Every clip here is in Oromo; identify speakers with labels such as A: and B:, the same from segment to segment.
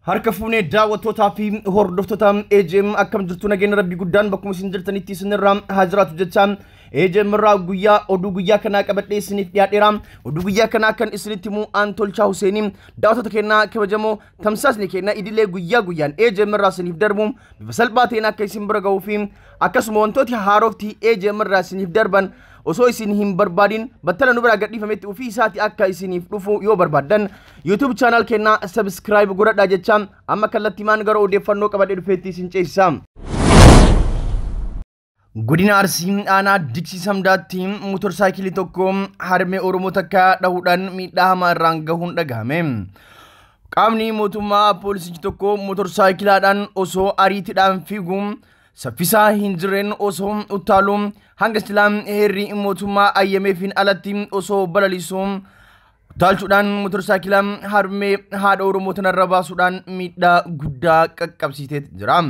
A: Harka fuunee daawwattootaa fi hordoftoota AJM, akkam jirtu? Nageenya rabbii guddaan bakkuma isin jirtanitti isinirraa haa jiraatu jecha, AJM irraa guyyaa oduu guyyaa kanaa qabadhee isiniif dhiyaadheera. Oduu guyyaa kanaa kan isinitti himu aan Tolchaa Huseenii. Daawwattoota kennaa kabajamoo, tamsaasni kennaa idilee guyyaa guyyaan AJM irraa isiniif darbu bifa salphaa ta'een akka isin bira gahuu fi akkasuma wantooti haarofti AJM irraa isiniif darban osoo isin hin barbaadin battala nu biraa gadhiifametti ofii isaati akka isiniif dhufu yoo barbaaddan, YouTube channel kennaa subscribe godhadhaa jecha, amma kallattiimaan gara odeeffannoo qabadhee dhufeetti isin ceesisa. Godina Arsii aanaa Diksii Samdaatti motorsaayikilii tokko harmee Oromoo takka dhahuudhaan miidhaa hamaa irraan gahuun dhagahame. Qaamni mootummaa poolisichi tokko motorsaayikilaadhaan osoo ariitiidhaan fiigu, saffisaa hin jirreen osoo utaalu, hanga silaa heerri mootummaa ayyameefiin alatti osoo balaliisu utaalchuudhaan motorsaayikila harmee haadha Oromoo tanarra baasuudhaan miidhaa guddaa qaqqabsiisee jira.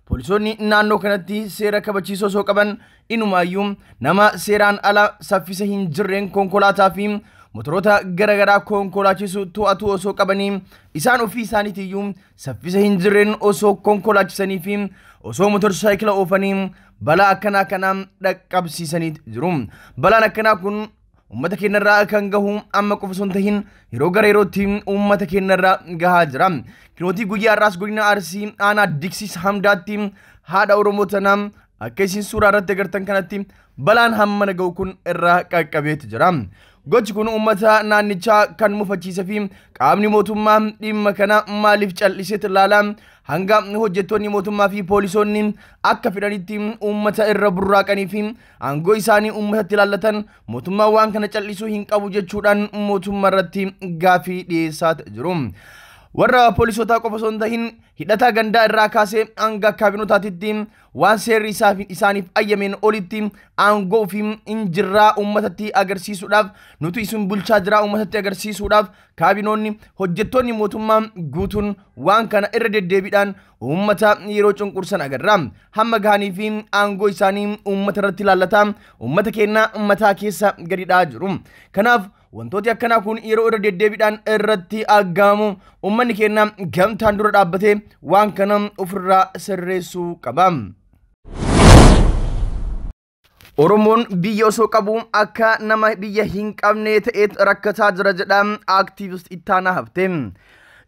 A: Poolisoonni naannoo kanatti seera kabachiisoo osoo qaban, inumaayyuu nama seeraan ala saffisa hin jirreen konkolaataa fi motoroota garaagaraa konkolaachisu to'atu osoo qabanii, isaan ofii isaaniitiyyuu saffisa hin jirreen osoo konkolaachisanii fi osoo motorsaayikila oofanii balaa akkanaa kanaa dhaqqabsiisanii jiru. Balaan akkanaa kun uummata keenyarraa kan gahu amma qofa osoo hin tahin yeroo gara yerootti uummata keenyarraa gahaa jira. Kinootii guyyaa har'aas godina Arsii aanaa Diksiis Hamdaatti haadha Oromoo tanaa akka isin suuraa irratti agartan kanatti balaan hammana gahu kun irraa qaqqabeetu jira. Gochi kun uummata naannichaa kan mufachiise fi qaamni mootummaa dhimma kana maaliif calliseet ilaala? Hanga hojjettoonni mootummaa fi poolisoonni akka fedhanitti uummata irra burraaqanii fi aangoo isaanii uummatatti ilaallatan, mootummaan waan kana callisuu hin qabu jechuudhaan mootummaa irratti gaafii dhiyeessaa jiru. Warra poolisootaa qofa osoo hin tahin hidhataa gandaa irraa kaasee hanga kaabinotaatitti waan seerri isaaniif ayyameen olitti aangoo fi injirraa uummatatti agarsiisuudhaaf, nuti isin bulchaa jiraa uummatatti agarsiisuudhaaf, kaabinoonni hojjettoonni mootummaa guutuun waan kana irra deddeebiidhaan uummata yeroo cunqursan agarra. Hamma gahanii fi aangoo isaanii uummata irratti ilaallata uummata keenya mataa keessa gadi dha'aa jiru. Kanaaf wantooti akkanaa kun yeroo irra deddeebiidhaan irratti argamu, uummanni keenya gamtaan dura dhaabbatee waan kana ofirraa sirreessuu qaba. Oromoon biyya osoo qabu akka nama biyya hin qabne ta'eet rakkataa jira jedha aaktiivist Ittaanaa Haftee.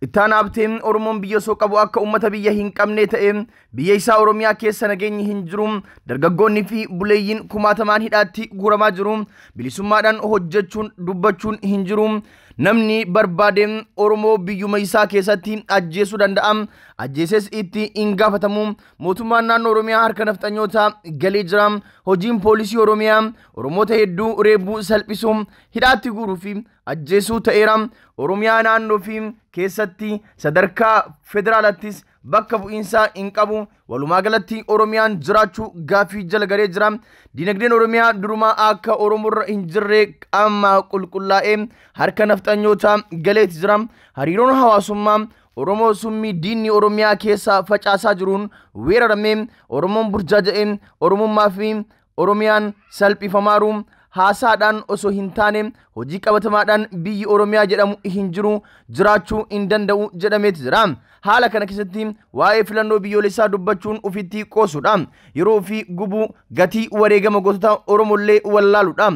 A: Ittaanaa Haftee Oromoon biyya osoo qabu akka uummata biyya hin qabne ta'e, biyya isaa Oromiyaa keessa nageenyi hin jiru, dargaggoonni fi buleeyyiin kumaatamaan hidhaatti guuramaa jiru, bilisummaadhaan hojjechuun dubbachuun hin jiru. Namni barbaade Oromoo biyyuma isaa keessatti ajjeesuu danda'a. Ajjeeses itti hin gaafatamu. Mootummaan naannoo Oromiyaa harka nafxanyoota galee jira. Hojiin poolisii Oromiyaa Oromoota hedduu reebuu, salphisuu, hidhaatti guuruu fi ajjeesuu ta'eera. Oromiyaa naannoo fi keessatti sadarkaa federaalattis bakka bu'iinsaa hin qabu. Walumaa galatti Oromiyaan jiraachuu gaafii jala galee jira. Dinagdeen Oromiyaa durumaa akka Oromoorra hin jirre amma qulqullaa'ee harka nafxanyoota galeeti jira. Hariiroon hawaasummaa Oromoo summii diinni Oromiyaa keessa facaasaa jiruun weeraramee, Oromoon burjaaja'ee, Oromummaa fi Oromiyaan salphifamaaru. Haasaadhaan osoo hin taane hojii qabatamaadhaan biyyi Oromiyaa jedhamu hin jiru, jiraachuu hin danda'u jedhameeti jira. Haala kana keessatti waa'ee filannoo biyyoolessaa dubbachuun ofitti qoosuudha. Yeroo fi gubuu, gatii wareegama gootota Oromollee wallaaluudha.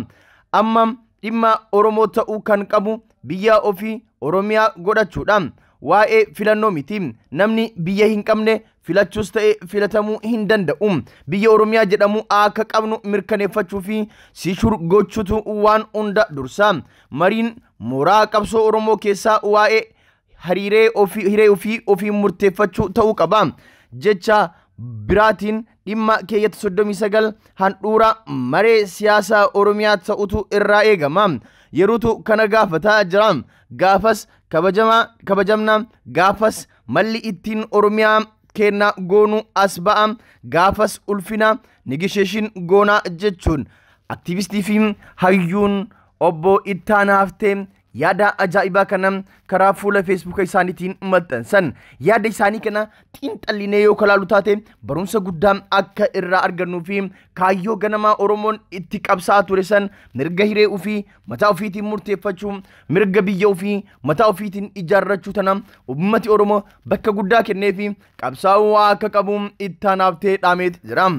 A: Amma dhimma Oromoo ta'uu kan qabu biyya ofii Oromiyaa godhachuudha. Waa'ee filannoo miti. Namni biyya hin qabne filachuus ta'e filatamuu hin danda'u. Biyya Oromiyaa jedhamu akka qabnu mirkaneeffachuu fi sishur gochuutu waan hunda dursa. Mariin mooraa qabsoo Oromoo keessaa waa'ee hariiree ofii, hiree ofii ofii murteeffachuu ta'uu qaba. Jecha biraatiin dhimma keeyyata 39 handhuura maree siyaasaa Oromiyaa ta'utu irraa eegama. Yerootu kana gaafataa jira. Gaafas kabajama kabajamna, gaafas malli ittiin Oromiyaa kenna goonu as ba'a, gaafas ulfina negotiation goonaa jechuun aktiivistii fi hayyuun obbo Ittaanaa Haftee Yaada ajaa'ibaa kana karaa fuula Feesbuuka isaaniitiin maxxansan. Yaada isaanii kana xiinxallinee yoo kalaalu taate barumsa guddaa akka irraa argannuu fi kaayyoo ganamaa Oromoon itti qabsaa'aa ture san, mirga hiree ofii mataa ofiitiin murteeffachuu, mirga biyya ofii mataa ofiitiin ijaarrachuu tana ummati Oromoo bakka guddaa kennee fi qabsaa'uu akka qabu itti aanaaftee dhaameet jira.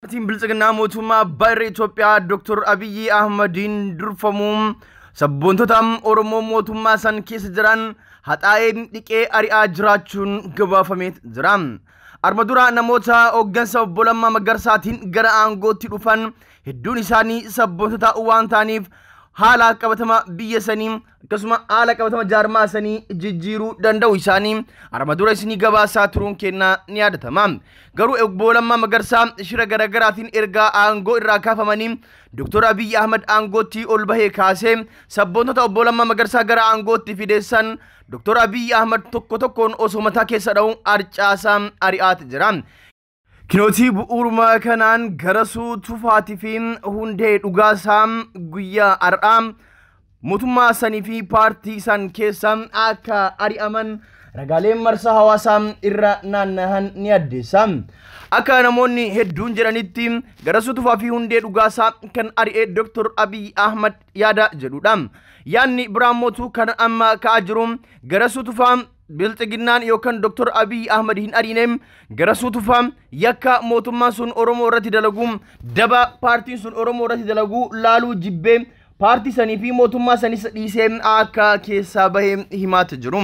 A: Paartiin Biltsiginnaa mootummaa abbaa irree Itoophiyaa Dr. Abiyyi Ahmadiin durfamu sabboontota Oromoo mootummaa san keessa jiran haxaa'ee dhiqee ari'aa jiraachuun gabaafamee jira. Arma dura namoota hooggansa obbo Lammaa Magarsaatiin gara aangootti dhufan hedduun isaanii sabboontota waan ta'aniif haala qabatama biyya sanii akkasuma haala qabatama jaarmaa sanii jijjiiruu danda'u isaanii arma dura isinii gabaasaa turuun kennaa ni yaadatama. Garuu obbo Lammaa Magarsaa shira garaagaraatiin ergaa aangoo irraa kaafamanii Dr. Abiyyi Ahmad aangootti ol bahee kaasee sabboontota obbo Lammaa Magarsaa gara aangootti fideessan Dr. Abiyyi Ahmad tokko tokkoon osoo mataa keessa dha'u arcaasaa ari'aati jira. Kinootii bu'uuruma kanaan Garasuu Tufaatii fi Hundee Dhugaasaa guyyaa har'aa mootummaa sanii fi paartii san keessa akka ari'aman ragaaleen marsaa hawaasaa irra naannahan ni addeessa. Akka namoonni hedduun jedhanitti Garasuu Tufaa fi Hundee Dhugaasaa kan ari'e Dr. Abiy Ahmad yaada jedhudha. Yaadni biraan mootuu kan amma ka'aa jiru Garasuu Tufaa Biltsiginnaan yookaan Dr. Abiy Ahmad hin ariine, Garasuu Tufaa yakka mootummaan sun Oromoo irratti dalagu, daba paartiin sun Oromoo irratti dalagu laaluu jibbee paartii sanii fi mootummaa sanis dhiisee akka keessaa bahee himaata jiru.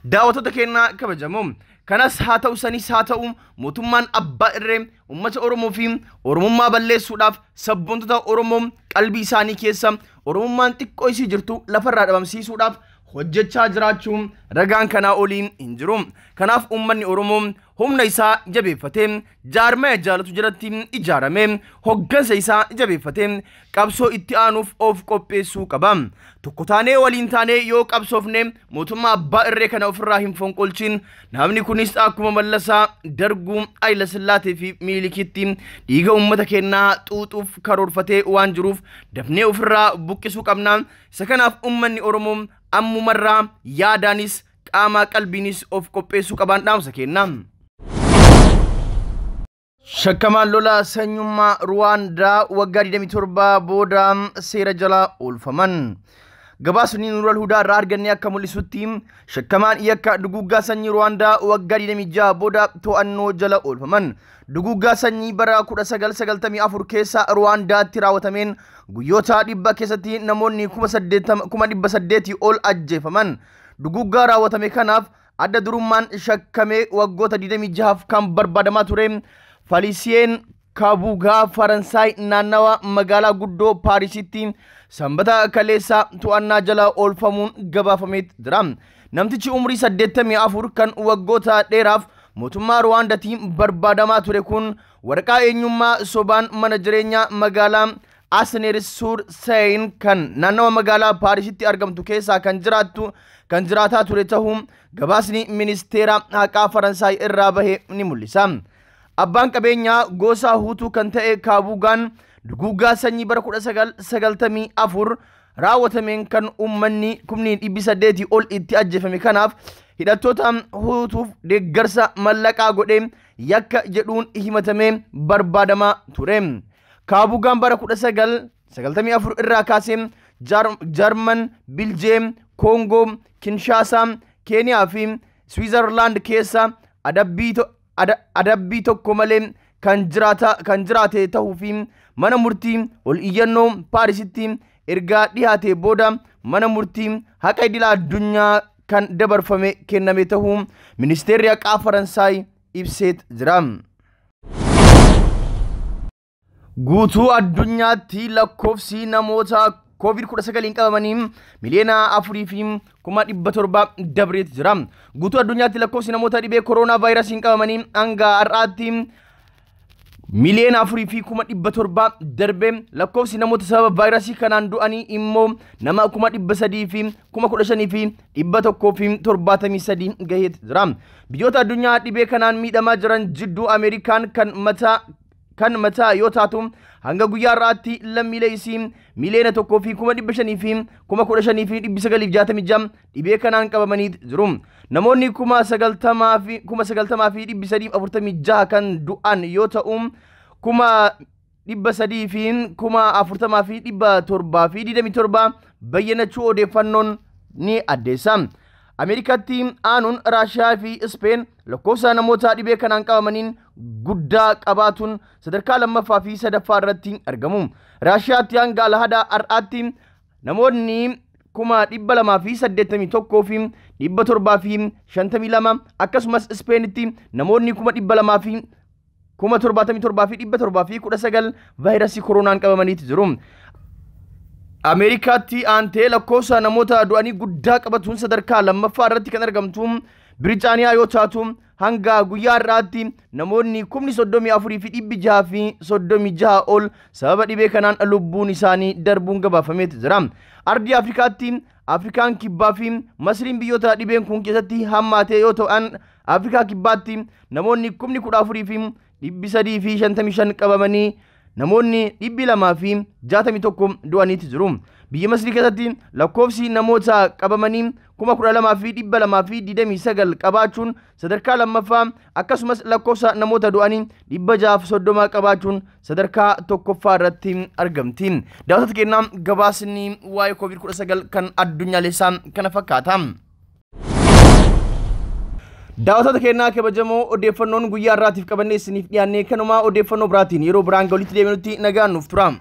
A: Daawwattoota keenyaa kabajamoo, kanas haa ta'u sanis haa ta'u, mootummaan abbaa irree uummata Oromoo fi Oromummaa balleessuudhaaf sabboontota Oromoo qalbii isaanii keessa Oromummaan xiqqoo isii jirtu lafarraa dhabamsiisuudhaaf hojjechaa jiraachuun ragaan kanaa oliin hin jiru. Kanaaf uummanni Oromoo humna isaa jabeeffatee jaarmaya jaalatu jalatti ijaaramee hoggansa isaa jabeeffatee qabsoo itti aanuuf of qopheessuu qaba. Tokko taanee waliin taanee yoo qabsoofne mootummaa abbaa irree kana ofirraa hin fonqolchin, namni kunis akkuma Mallasaa, Darguu, Hayila Sillaatee fi Minilikitti dhiiga uummata keenyaa xuuxuuf karoorfatee waan jiruuf dafnee ofirraa buqqisuu qabna. Isa kanaaf uummanni Oromoo ammumarraa yaadaanis qaama qalbiinis of qopheessuu qabaan dhaamsa kenna. Shakkamaan lola sanyummaa Ruwaandaa waggaa 27 booda seera jala oolfaman. Gabaasni Nuural Hudaa irraa arganne akka mul'isutti shakkamaan yakka duguuggaa sanyii Ruwaandaa waggaa 26 booda to'annoo jala oolfaman. Duguuggaa sanyii bara 1994 keessa Ruwaandaatti raawwatameen guyyoota 100 keessatti namoonni 800,000 ol ajjeefaman. Duguuggaa raawwatame kanaaf adda durummaan shakkamee waggoota 26 kan barbaadamaa ture Falisiyeen Kabugaa Faransaay naannawa magaalaa guddoo Paarisitti sanbata kaleessa to'annaa jala oolfamuun gabaafamee jira. Namtichi umrii 84 kan waggoota dheeraaf mootummaa Ruwaandaatiin barbaadamaa ture kun waraqaa eenyummaa sobaan mana jireenyaa magaalaa Asneer Suur Sein kan naannawa magaalaa Paarisitti argamtu keessaa kan jiraataa ture ta'uu gabaasni ministeera haqaa Faransaay irraa bahe ni mul'isa. Abbaan qabeenyaa gosa Huutuu kan ta'e Kaabugaan duguuggaa sanyii bara 1994 raawwatameen kan uummanni 800,000 ol itti ajjeefame kanaaf hidhattoota Huutuuf deeggarsa mallaqaa godhee yakka jedhuun himatamee barbaadamaa ture. Kaabugaan bara 1994 irraa kaasee Jarman, Biljeem, Koongoo, Kinshaasaa, Keeniyaa fi Swiizerlaand keessa adabbii tokko malee kan jiraate ta'uu fi mana murtii ol iyyannoo Paarisitti ergaa dhiyaate booda mana murtii haqa idila addunyaa kan dabarfame kenname ta'uu ministeerri haqaa Faransaay ibseet jira. Guutuu addunyaatti lakkoofsi namoota COVID-19 qabamanii 4,700,000 dabreet jira. Guutuu addunyaatti lakkoofsi namoota dhibee kooroonaa vaayirasiin qabamanii hanga har'aatti 4,700,000 darbe. Lakkoofsi namoota sababa vaayirasii kanaan du'anii immoo nama 315,173 gaheet jira. Biyyoota addunyaa dhibee kanaan miidhamaa jiran jidduu Ameerikaan kan kan mataa yoo taatu hanga guyyaa har'aatti lammiilee isii 1,515,966 dhibee kanaan qabamanii jiru. Namoonni 90,346 kan du'an yoo ta'u 340,727 bayyanachuu odeeffannoon ni addeessa. Ameerikaatti aanuun Raashiyaa fi Ispeen lakkoofsa namoota dhibee kanaan qabamaniin guddaa qabaatuun sadarkaa lammaffaa fi sadaffaa irratti argamu. Raashiyaatti hanga Alhada har'aatti namoonni 281,752 akkasumas Ispeenitti namoonni 277,719 vaayirasii koronaan qabamaniiti jiru. Ameerikaatti aantee lakkoofsa namoota du'anii guddaa qabatuun sadarkaa lammaffaa irratti kan argamtu Biriitaaniyaa yoo taatu hanga guyyaa har'aatti namoonni 34,636 ol sababa dhibee kanaan lubbuun isaanii darbuun gabaafameeti jira. Ardii Afrikaatti Afrikaan Kibbaa fi Masriin biyyoota dhibeen kun keessatti hammaatee yoo ta'an Afrikaa Kibbaatti namoonni 14,355 qabamanii namoonni 261 du'aniiti jiru. Biyya Masrii keessatti lakkoofsi namoota qabamanii 12,229 qabaachuun sadarkaa lammaffaa akkasumas lakkoofsa namoota du'anii 630 qabaachuun sadarkaa tokkoffaa irratti argamti. Daawwattoota keenyaa gabaasni waa'ee COVID-19 kan addunyaalessaa kana fakkaata. Daawwattoota keenyaa kabajamoo odeeffannoon guyyaa har'aatiif qabannee isiniif dhiyaanne kanumaa odeeffannoo biraatiin yeroo biraan walitti deebinutti nagaan nuuf tura.